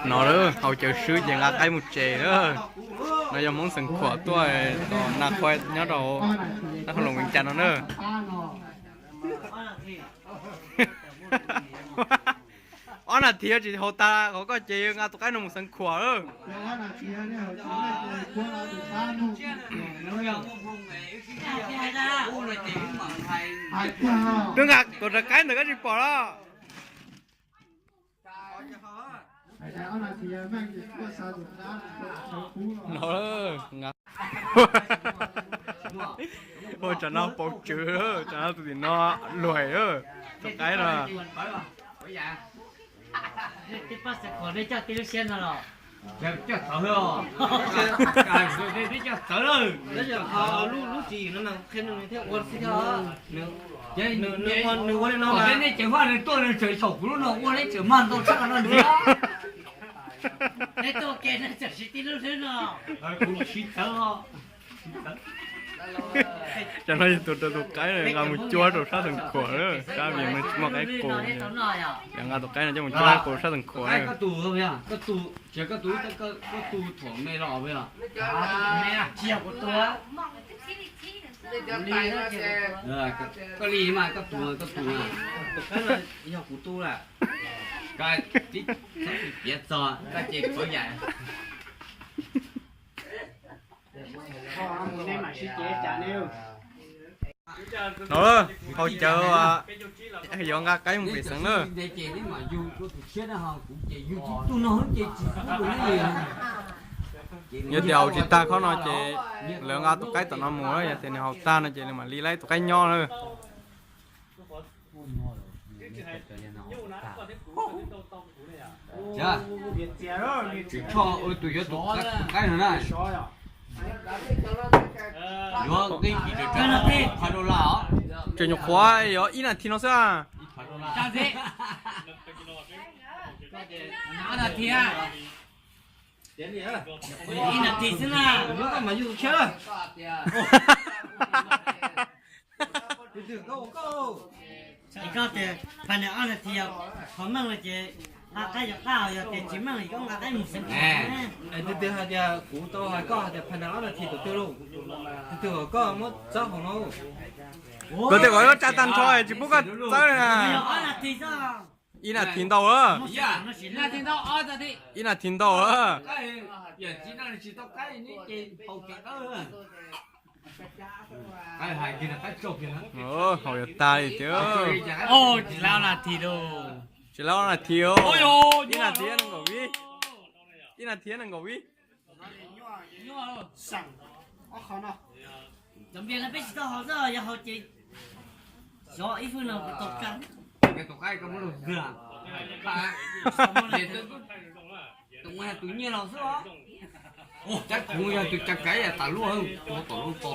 No lawm, haus cawv swb ces nqa qaib mus tsev lawm. No yog Hmoob Xeev Khuam tuaj tos Naj Qhua nyob rau Naj Qhua Loos Vias Cas no na. Ob nas this tsis haus tas qhov koj ces nqa tus qaib no mus Xeev Khuam lawm. Twb nqa tus rau qaib ntawm koj tsis pom los. No, ua tsam no pau tswv, tsam no tus tim no luag, tus qaib no. Coj txawv, coj txawv lawm. Lub tsis no mas qhia nws thiaj ua xwb. Nws ua li no mas nej cov vaj nws tuaj nws tseem saum kuv lub no ua neb tseem mag ntau tshaj no ntxiv. Neb tuaj ke neb tseem siv tib lub hlwb no. Kuv siv txawv os. Cov no yog tus rau tus qaib nqa mus cuab rau sab Xeev Khuam, sab Vias Cas tsis muaj qaib qus. Yog nqa tus qaib no coj mus cuab qaib qus sab Xeev Khuam. Koj tus, koj tus, koj tus thaum me los os. Koj li mas koj tus, koj tus, tus qaib no yog kuv tus lawm. Koj tib txhob piav txog koj ces pov yam. No, haus cawv, yuav nqa qaib mus pem xeev na. Yog tias haus tsis tag khob no ces lawv nqa tus qaib tom no mus, yog tias nws haus tag no ces lawv mam li laib tus qaib nyob na. Tsis tshoj ua tus yuav tus qaib no na. Yuav nqi phav dollar os. Tseem nyuam qhuav yog ib nas this no xwb. Ib nas this xwb na. Yuav koj mas yug tshiab. Koj tias phav nas ob nas this, qhov meej no ces nqa qaib yog qab, yog tias tsis meej koj nqa qaib mus xeev. Tus twg hais tias kuv tau hais koj hais tias phav nas ob nas this tus twg lauj? Tus twg kom koj muab txob hauv no? Koj tias kom koj tsa tag nrho tsis pub koj txawb na. Ib nas this ntau lawm. Ib nas this ntau lawm. Haus yuav tag li tiag. Tsis laib ob nas this, ib nas this, ib nas this nees nkaum vib. Ib nas this nees nkaum vib. Cov npias no peb tsis tau haus xwb, yog haus ces xyov ib fwj no kuv tau kag. Tus qaib koj muab lug twg? Tus nyiaj laus xwb os. Cab kuv yog tus cab kav tas luaj, tua tom lub to.